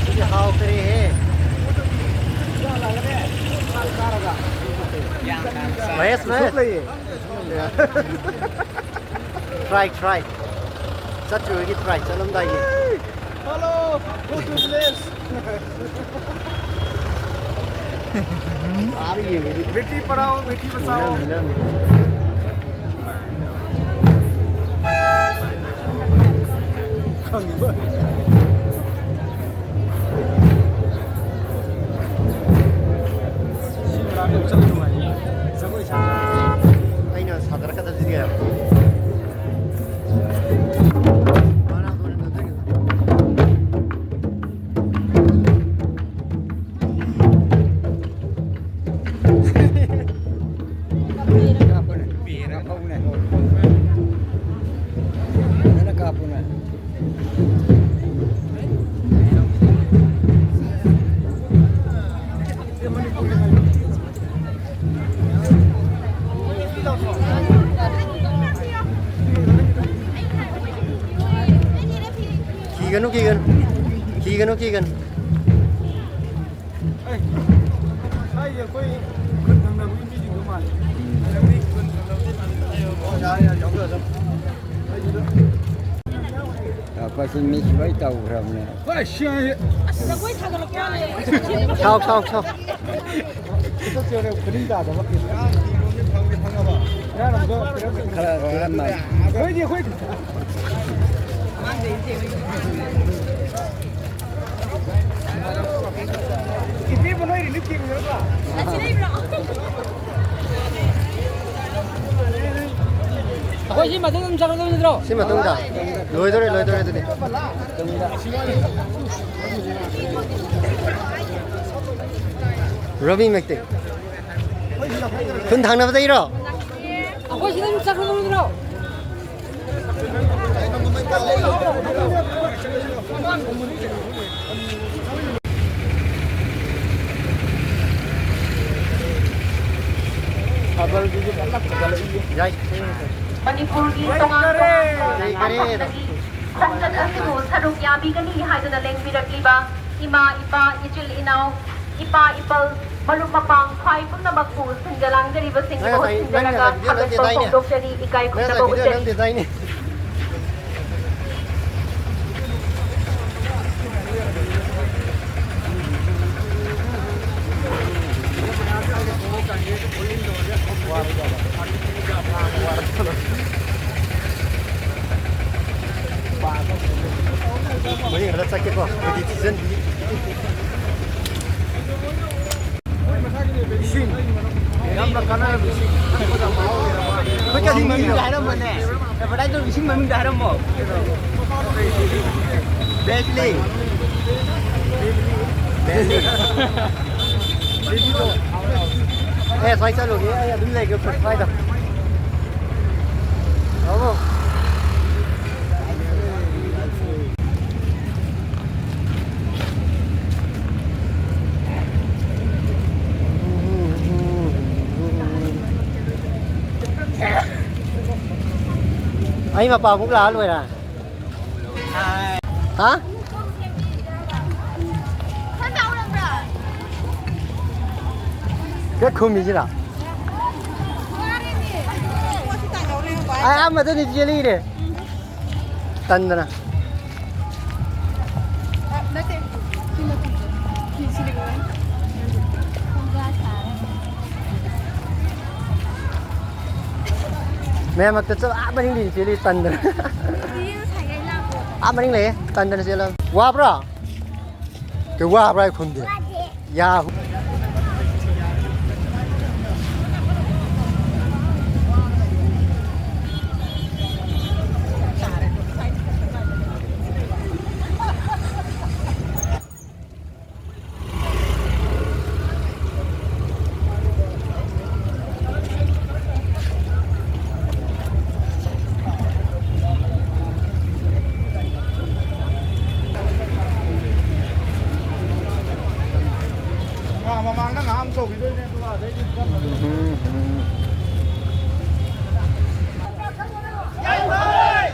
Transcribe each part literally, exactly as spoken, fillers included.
CD ꯍꯥꯎꯈ꯭ꯔꯦꯍꯦ꯫ Mahesh, Mahesh. Try, try꯫ ꯆꯠꯇ꯭ꯔꯤꯕꯒꯤ try, ꯆꯠꯂꯝꯗꯥꯏꯒꯤ꯫ Hello, go to place. ꯕꯦꯇꯤ ꯄꯔꯥꯎ, ꯕꯦꯇꯤ ꯕꯆꯥꯎ꯫ ꯈꯪꯉꯤꯕ꯫ ꯁꯤ ꯃꯅꯥꯛꯇ ꯆꯠꯄ ꯅꯨꯡꯉꯥꯏꯅꯤ꯫ ꯖꯒꯣꯏ ꯁꯥ꯫ ꯑꯩꯅ ꯁꯥꯗꯔꯛꯀꯗꯕꯁꯤꯗꯤ ꯀꯩꯅꯣ? ꯀꯥꯞꯄꯅꯦ꯫ ꯐꯖꯅ ꯀꯥꯞꯄꯅꯦ꯫ ꯀꯤꯒꯅꯨ, ꯀꯤꯒꯅꯨ꯫ ꯀꯤꯒꯅꯨ, ꯀꯤꯒꯅꯨ꯫ ꯑꯩ, ꯍꯥꯏꯗꯤ ꯑꯩꯈꯣꯏ ꯈꯨꯟ ꯊꯪꯅꯕꯒꯤ ꯃꯤꯁꯤꯡꯗꯣ ꯃꯥꯜꯂꯦ꯫ ꯑꯩꯈꯣꯏꯁꯤ ꯃꯤꯁꯤ ꯂꯣꯏ ꯇꯧꯈ꯭ꯔꯕꯅꯦ꯫ ꯍꯣꯏ, ꯁꯤ ꯑꯉꯥꯡꯁꯦ꯫ ꯖꯒꯣꯏ ꯁꯥꯒꯠꯂꯛꯄ ꯃꯥꯜꯂꯦ꯫ ꯁꯥꯎ, ꯁꯥꯎ, ꯁꯥꯎ꯫ ꯈꯨꯗꯤꯡ ꯇꯥꯗꯕ꯫ ꯈꯔ ꯀꯔꯝꯕ? ꯑꯩꯈꯣꯏꯗꯤ ꯑꯩꯈꯣꯏ ꯏꯆꯦꯕꯨ ꯅꯣꯏ ꯔꯤꯂꯤꯐ ꯀꯦꯝ ꯌꯧꯔꯕ꯭ꯔꯣ? ꯑꯩꯈꯣꯏ ꯁꯤ ꯃꯊꯪ ꯑꯗꯨꯝ ꯆꯠꯀꯗꯕ ꯅꯠꯇ꯭ꯔꯣ? ꯁꯤ ꯃꯇꯨꯡꯗ꯫ ꯂꯣꯏꯗꯣꯔꯦ, ꯂꯣꯏꯗꯣꯔꯦ ꯑꯗꯨꯗꯤ꯫ ꯔꯣꯕꯤ ꯃꯩꯇꯩ꯫ ꯈꯨꯟ ꯊꯪꯅꯕꯗꯩꯔꯣ? ꯑꯩꯈꯣꯏ ꯁꯤꯗ ꯑꯗꯨꯝ ꯆꯠꯈ꯭ꯔꯕ ꯅꯠꯇ꯭ꯔꯣ? ꯊꯥꯕꯜꯗꯨꯁꯨ ꯀꯟꯅ ꯐꯒꯠꯂꯛꯏꯌꯦ꯫ ꯌꯥꯏ꯫ ꯃꯅꯤꯄꯨꯔꯒꯤ ꯇꯣꯉꯥꯟ ꯇꯣꯉꯥꯟꯕ ꯂꯩꯈꯔꯦ꯫ ꯃꯐꯝꯗꯒꯤ ꯈꯣꯡꯆꯠ ꯑꯁꯤꯕꯨ ꯁꯔꯨꯛ ꯌꯥꯕꯤꯒꯅꯤ ꯍꯥꯏꯗꯨꯅ ꯂꯦꯡꯕꯤꯔꯛꯂꯤꯕ ꯏꯃꯥ, ꯏꯄꯥ, ꯏꯆꯤꯜ ꯏꯅꯥꯎ, ꯏꯄꯥ ꯏꯄꯜ, ꯃꯔꯨꯞ ꯃꯄꯥꯡ ꯈ꯭ꯋꯥꯏ ꯄꯨꯝꯅꯃꯛꯄꯨ ꯁꯤꯟꯖ ꯂꯥꯡꯖꯔꯤꯕꯁꯤꯡꯒꯤ ꯅꯪ ꯃꯍꯨꯠ ꯉꯁꯥꯏ, ꯅꯪ ꯁꯤꯟꯖꯔꯒ ꯉꯁꯥꯏ ꯚꯤꯗꯤꯑꯣ ꯊꯥꯒꯠꯄ ꯅꯝꯗꯦꯗꯥꯏꯅꯦ? ꯐꯣꯡꯗꯣꯛꯆꯔꯤ, ꯏꯀꯥꯏ ꯅꯪ ꯈꯨꯝꯅꯕ ꯉꯁꯥꯏ ꯚꯤꯗꯤꯑꯣ ꯎꯠꯆꯔꯤ꯫ ꯅꯝꯗꯦꯗꯥꯏꯅꯦ? ꯃꯔꯤ ꯈꯛꯇ ꯆꯠꯀꯦꯀꯣ, ꯑꯗꯨꯗꯤ ꯊꯤꯖꯤꯟꯕꯤ꯫ ꯏꯁꯤꯡ꯫ ꯌꯥꯝꯅ ꯀꯥꯟꯅꯔꯕ ꯏꯁꯤꯡ ꯊꯛꯄꯗ ꯃꯍꯥꯎ ꯂꯩꯔꯕ꯫ ꯑꯩꯈꯣꯏ ꯀꯛꯆꯤꯡ ꯃꯃꯤꯡꯗ ꯍꯥꯏꯔꯝꯕꯅꯦ꯫ ꯑꯦꯗꯚꯔꯇꯥꯏꯖ ꯇꯧ, ꯏꯁꯤꯡ ꯃꯃꯤꯡꯗ ꯍꯥꯏꯔꯝꯃꯣ꯫ ꯕꯦꯕꯂꯤ꯫ ꯕꯦꯕꯂꯤ꯫ ꯑꯦ, ꯁ꯭ꯋꯥꯏ ꯆꯠꯂꯨꯒꯦ꯫ ꯑꯩ ꯑꯗꯨꯝ ꯂꯩꯒꯦ ꯁ꯭ꯋꯥꯏꯗ꯫ ꯂꯥꯛꯑꯣ꯫ ꯑꯩ ꯃꯄꯥꯃꯨꯛ ꯂꯥꯛꯑ ꯂꯣꯏꯔꯦ꯫ ꯍꯥ? ꯀꯩ ꯈꯨꯝꯃꯤꯁꯤꯔ? ꯑꯩ ꯑꯃꯗꯅꯤ ꯆꯦꯜꯂꯤꯅꯦ꯫ ꯇꯟꯗꯅ꯫ ꯃꯌꯥꯝ ꯃꯔꯛꯇ ꯆꯠ-, ꯑꯥ ꯃꯅꯤꯡꯗ ꯆꯦꯜꯂꯤ ꯇꯟꯗꯅ꯫ ꯑꯥ ꯃꯅꯤꯡ ꯂꯩꯌꯦ, ꯇꯟꯗꯅ ꯆꯦꯜꯂ꯫ ꯋꯥꯕ꯭ꯔꯣ? ꯀꯩ ꯋꯥꯕ꯭ꯔꯥ ꯑꯩ ꯈꯨꯝꯗꯦ꯫ ꯌꯥ꯫ ꯃꯃꯥꯡꯗ ꯉꯥꯏꯍꯥꯛ ꯑꯃꯨꯛ ꯇꯧꯈꯤꯗꯣꯏꯅꯦ, ꯑꯗꯨꯒ ꯑꯗꯩꯗꯤ ꯎꯝ, ꯎꯝ꯫ ꯌꯥꯏꯐꯔꯦ!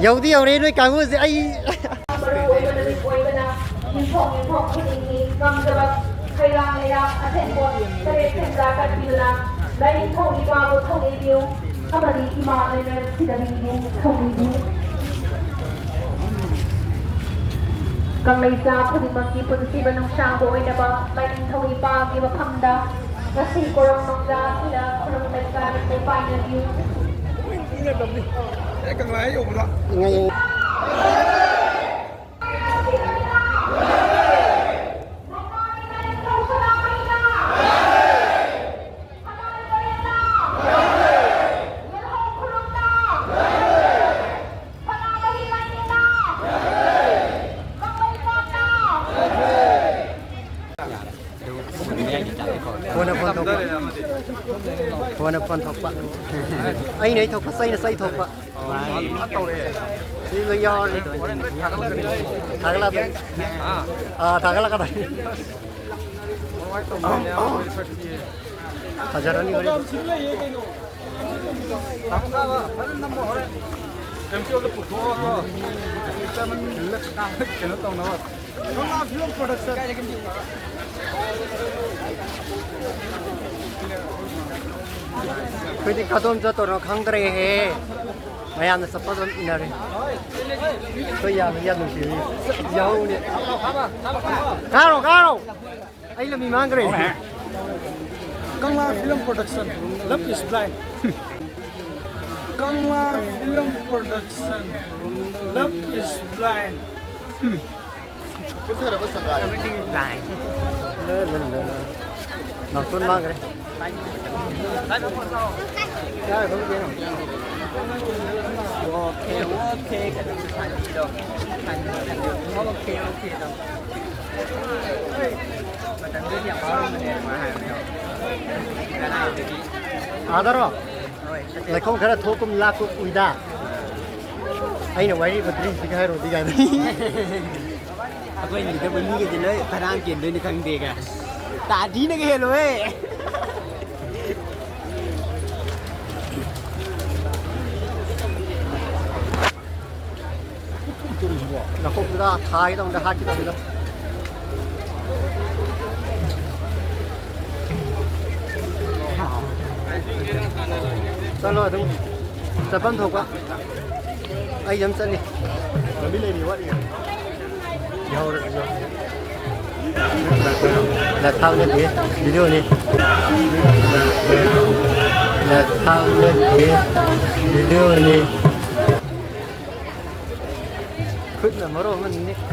ꯌꯧꯗꯤ ꯌꯧꯔꯦ ꯅꯣꯏ ꯀꯥꯡꯕꯨꯁꯦ꯫ ꯑꯩ ꯃꯔꯨꯑꯣꯏꯕ ꯅꯨꯃꯤꯠ ꯑꯣꯏꯕꯅ ꯌꯨꯝꯊꯣꯡ ꯌꯨꯝꯊꯣꯡ ꯈꯨꯗꯤꯡꯒꯤ ꯉꯝꯖꯕ ꯈꯩꯔꯥꯡ ꯂꯩꯔꯥꯡ ꯑꯊꯦꯟꯄꯣꯠ ꯇꯔꯦꯠ ꯁꯦꯟꯖꯥ ꯀꯠꯄꯤꯗꯨꯅ ꯂꯥꯏꯅꯤꯡꯊꯧ ꯏꯄꯥꯕꯨ ꯊꯧꯅꯤꯕꯤꯌꯨ ꯑꯃꯗꯤ ꯏꯃꯥ ꯂꯩꯃꯔꯦꯜ ꯁꯤꯗꯕꯤꯕꯨ ꯊꯧꯅꯤꯕꯤꯌꯨ꯫ ꯀꯪꯂꯩꯆꯥ ꯈꯨꯗꯤꯡꯃꯛꯀꯤ ꯄꯨꯟꯁꯤꯕ ꯅꯨꯡꯁꯥꯡꯕ ꯑꯣꯏꯅꯕ ꯂꯥꯏꯅꯤꯡꯊꯧ ꯏꯄꯥꯒꯤ ꯃꯐꯝꯗ ꯉꯁꯤ ꯀꯣꯔꯝ ꯅꯣꯡꯖꯥ ꯑꯁꯤꯗ ꯈꯨꯔꯨꯝ ꯂꯩꯀꯥꯏ ꯂꯩꯄꯥꯏꯅꯕꯤꯌꯨ꯫ ꯑꯦ, ꯀꯪꯂꯥ ꯍꯦꯛ ꯌꯧꯕꯗ꯫ ꯉꯥꯏ-, ꯐꯣꯟꯅ ꯐꯣꯟ ꯊꯣꯛꯄ꯫ ꯐꯣꯟꯅ ꯐꯣꯟ ꯊꯣꯛꯄ꯫ ꯑꯩꯅ ꯑꯩ ꯊꯣꯛꯄ, ꯆꯩꯅ ꯆꯩ ꯊꯣꯛꯄ꯫ ꯁꯤ ꯂꯣꯏ ꯌꯥꯎꯔꯅꯤ꯫ ꯊꯥꯒꯠꯂꯛꯑꯗꯣꯏꯅꯤ꯫ ꯑꯥ, ꯊꯥꯒꯠꯂꯛꯀꯗꯣꯏꯅꯤ꯫ ꯐꯖꯔꯅꯤ ꯍꯣꯔꯦꯟ꯫ ꯀꯩꯅꯣ ꯇꯧꯅꯕ꯫ ꯀꯪꯂꯥ ꯐꯤꯂꯝ ꯄ꯭ꯔꯣꯗꯛꯁꯟ꯫ ꯑꯩꯈꯣꯏꯗꯤ ꯀꯗꯣꯝ ꯆꯠꯇꯣꯏꯅꯣ ꯈꯪꯗ꯭ꯔꯦꯍꯦ꯫ ꯃꯌꯥꯝꯅ ꯆꯠꯄ ꯑꯗꯨꯝ ꯏꯟꯅꯔꯦ꯫ ꯑꯩꯈꯣꯏ ꯌꯥꯝ, ꯌꯥꯝ ꯅꯨꯡꯁꯤꯔꯤ꯫ ꯌꯥꯍꯧꯅꯦ꯫ ꯀꯥꯔꯣ, ꯀꯥꯔꯣ꯫ ꯑꯩ ꯂꯝꯕꯤ ꯃꯥꯡꯈ꯭ꯔꯦ꯫ Kangla film production, Love is Blind꯫ Kangla film production, Love is Blind꯫ ꯅꯥꯎꯇꯣꯟ ꯃꯥꯡꯈ꯭ꯔꯦ꯫ ꯀꯥꯏ ꯊꯣꯛꯂꯛꯇꯣꯏꯅꯣ? Okay, okay, okay, okay, okay꯫ ꯃꯇꯝꯗꯨꯗꯤ ꯌꯥꯝ ꯋꯥꯔꯝꯕꯅꯦ ꯑꯗꯨꯃꯥꯏꯅ ꯍꯥꯏꯕꯗꯣ꯫ ꯀꯗꯥꯏꯗꯒꯤ? ꯑꯥꯗꯔꯣ? ꯍꯣꯏ꯫ ꯂꯩꯈꯣꯝ ꯈꯔ ꯊꯣꯛꯀꯨꯝ ꯂꯥꯛꯀꯨꯝ ꯎꯏꯗ꯫ ꯑꯩꯅ ꯋꯥꯔꯤ ꯐꯠꯇ꯭ꯔꯤꯁꯤꯒ ꯍꯥꯏꯔꯨꯔꯗꯤ ꯀꯥꯏꯅ꯫ ꯑꯩꯈꯣꯏ ꯂꯩꯇꯕ ꯃꯤꯒꯩꯗꯤ ꯂꯣꯏ ꯐꯔꯥꯡ ꯆꯦꯟꯗꯣꯏꯅꯤ ꯈꯪꯗꯦꯒ꯫ ꯇꯥꯗꯤꯅꯒ ꯍꯦꯜꯂꯣꯍꯦ꯫ ꯊꯥꯒꯦ ꯇꯧꯕꯗ ꯍꯥꯠꯀꯦ ꯇꯧꯕꯗ꯫ ꯆꯠꯂꯣ ꯑꯗꯨꯝ꯫ ꯆꯠꯐꯝ ꯊꯣꯛꯄ꯫ ꯑꯩ ꯑꯗꯨꯝ ꯆꯠꯂꯤ꯫ ꯂꯝꯕꯤ ꯂꯩꯔꯤ ꯋꯥꯠꯂꯤ꯫ ꯌꯥꯍꯧꯔꯁꯤ, ꯌꯥꯍꯧꯔꯁꯤ꯫ ꯂꯊꯥꯞ ꯅꯠꯇꯦ, ꯚꯤꯗꯤꯑꯣꯅꯤ꯫ ꯂꯊꯥꯞ ꯅꯠꯇꯦ, ꯚꯤꯗꯤꯑꯣꯅꯤ꯫ ꯈꯨꯠꯅ ꯃꯔꯣꯟ ꯑꯃ ꯅꯤꯛ-꯫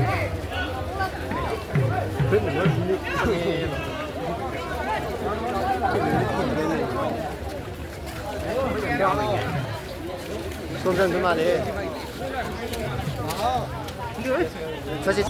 ꯈꯨꯠꯅ ꯃꯔꯣꯟ ꯅꯤꯛ-꯫ ꯁꯣꯝ ꯆꯪꯗꯣꯏ ꯃꯥꯜꯂꯦ꯫ ꯆꯠꯁꯤ꯫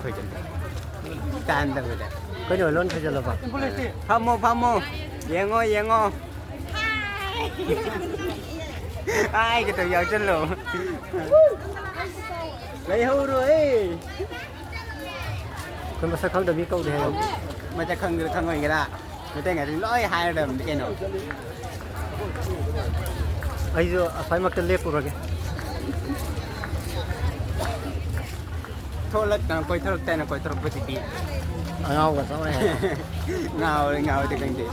ꯈꯣꯏꯖꯤꯜꯂꯦ꯫ ꯇꯥꯟꯗꯕꯗ꯫ ꯀꯩꯅꯣ, ꯂꯣꯟ ꯈꯣꯏꯖꯤꯜꯂꯕ? ꯐꯝꯃꯣ, ꯐꯝꯃꯣ꯫ ꯌꯦꯡꯉꯣ, ꯌꯦꯡꯉꯣ꯫ ꯍꯥꯏ ꯀꯩꯗꯧ ꯌꯥꯎꯁꯜꯂꯣ꯫ ꯂꯩꯍꯧꯔꯣꯏ꯫ ꯑꯩꯈꯣꯏ ꯃꯁꯛ ꯈꯪꯗꯕꯤ ꯀꯧꯗꯦ ꯍꯥꯏꯌꯣ꯫ ꯃꯁꯛ ꯈꯪꯗ꯭ꯔꯥ ꯈꯪꯉꯣꯏꯒꯦꯔꯥ? ꯃꯩꯇꯩ ꯉꯥꯛꯇ ꯂꯣꯏ ꯍꯥꯏꯔꯗꯕꯅꯤ ꯀꯩꯅꯣ꯫ ꯑꯩꯁꯨ ꯑꯁ꯭ꯋꯥꯏꯃꯛꯇ ꯂꯦꯞꯄꯨꯔꯒꯦ꯫ ꯊꯣꯛꯂꯛꯇꯅ ꯀꯣꯏꯊꯣꯔꯛꯇꯅ ꯀꯣꯏꯊꯣꯔꯛꯄꯁꯤꯗꯤ꯫ ꯑꯉꯥꯎꯕ ꯆꯞ ꯃꯥꯟꯅꯩ꯫ ꯉꯥꯎꯔꯦ, ꯉꯥꯎꯔꯦ ꯈꯪꯗꯦ꯫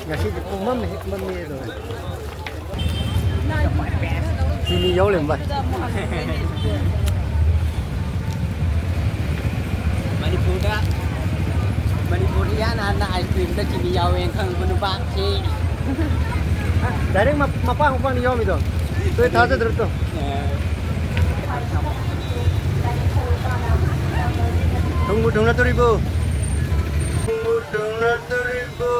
ꯉꯁꯤꯗꯤ ꯄꯨꯡꯃꯝ ꯍꯦꯛ ꯃꯝꯃꯤ ꯑꯗꯨꯝ꯫ ꯆꯤꯅꯤ ꯌꯥꯎ ꯂꯩꯔꯝꯕ꯫ ꯃꯅꯤꯄꯨꯔꯗ, ꯃꯅꯤꯄꯨꯔꯗ ꯏꯍꯥꯟ ꯍꯥꯟꯅ ice cream ꯗ ꯆꯤꯅꯤ ꯌꯥꯎꯋꯦꯅ ꯈꯪꯕ ꯅꯨꯄꯥ ꯁꯤ꯫ Direct ꯃ-, ꯃꯄꯥꯟ ꯃꯄꯥꯟꯗ ꯌꯥꯎꯔꯝꯃꯤꯗꯣ꯫ Two ꯊꯥꯖꯗ꯭ꯔꯣ two? ꯑꯦ꯫ ꯊꯨꯡꯕꯨ ꯊꯨꯡꯅꯗꯣꯔꯤꯕꯣ? ꯊꯨꯡꯕꯨ ꯊꯨꯡꯅꯗꯣꯔꯤꯕꯣ?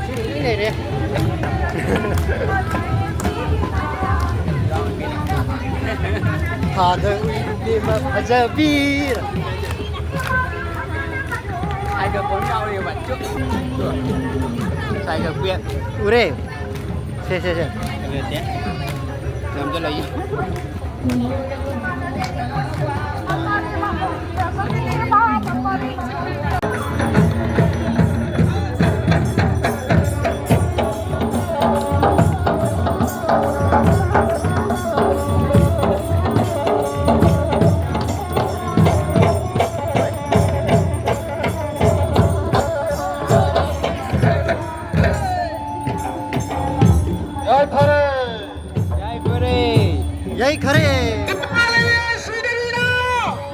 ꯁꯤ ꯂꯣꯏ ꯂꯩꯔꯦ꯫ ꯊꯥꯗ ꯏꯕꯦꯝꯃ ꯐꯖꯕꯤ꯫ ꯁꯥꯏꯒ ꯕꯣꯜ ꯀꯥꯎꯔꯤꯕ꯫ ꯁꯥꯏꯒ ꯕꯦꯠ꯫ ꯎꯔꯦ꯫ ꯁꯦ, ꯁꯦ, ꯁꯦ꯫ ꯌꯥꯝ ꯆꯠꯂꯛꯏ꯫ ꯌꯥꯏꯐꯔꯦ! ꯌꯥꯏꯐꯔꯦ! ꯌꯥꯏꯐꯔꯦ!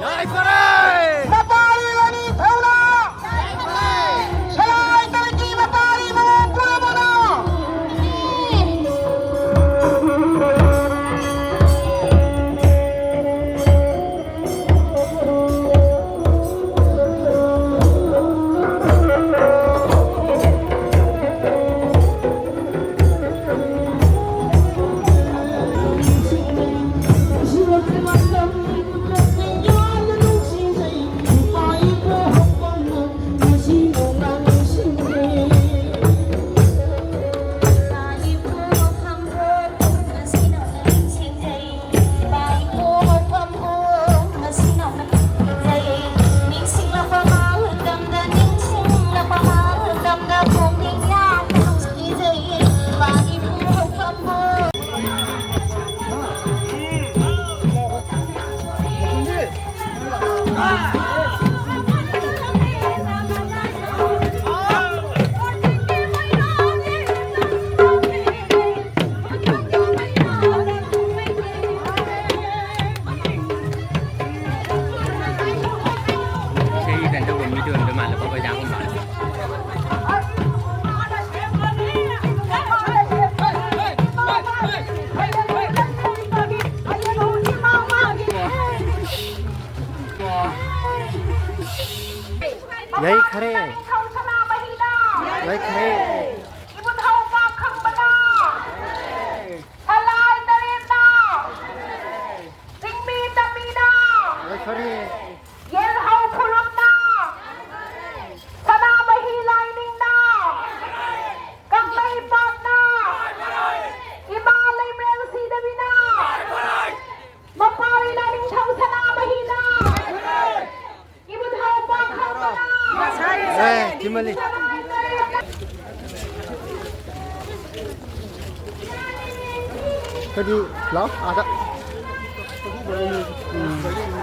ꯌꯥꯏꯐꯔꯦ! ꯀꯩꯗꯧꯕ ꯃꯤꯗꯣ ꯑꯣꯏꯔꯝꯗꯣꯏ ꯃꯥꯜꯂꯦ, ꯑꯩꯈꯣꯏ ꯌꯥꯝ ꯃꯥꯜꯂꯦ꯫ ꯌꯩꯈꯔꯦ꯫ ꯌꯩꯈꯔꯦ꯫ ꯏꯕꯨꯙꯧ ꯄꯥꯈꯪꯕꯅ, ꯁꯂꯥꯏ ꯇꯔꯦꯠꯅ, ꯆꯤꯡꯃꯤ ꯇꯝꯃꯤꯅ, ꯌꯩꯈꯔꯦ꯫ ꯌꯦꯜꯍꯧ ꯈꯨꯔꯨꯝꯅ, ꯁꯅꯥꯃꯍꯤ ꯂꯥꯏꯅꯤꯡꯅ, ꯀꯪꯂꯩꯄꯥꯛꯅ, ꯏꯃꯥ ꯂꯩꯃꯔꯦꯜ ꯁꯤꯗꯕꯤꯅ, ꯃꯄꯥꯔꯤ ꯂꯥꯏꯅꯤꯡꯊꯧ ꯁꯅꯥꯃꯍꯤꯅ, ꯏꯕꯨꯙꯧ ꯄꯥꯈꯪꯕꯅ, ꯑꯦ, ꯊꯤꯃꯜꯂꯤ꯫ ꯀꯔꯤ? ꯂꯥꯎ, ꯑꯥꯗ꯫ ꯎꯝ꯫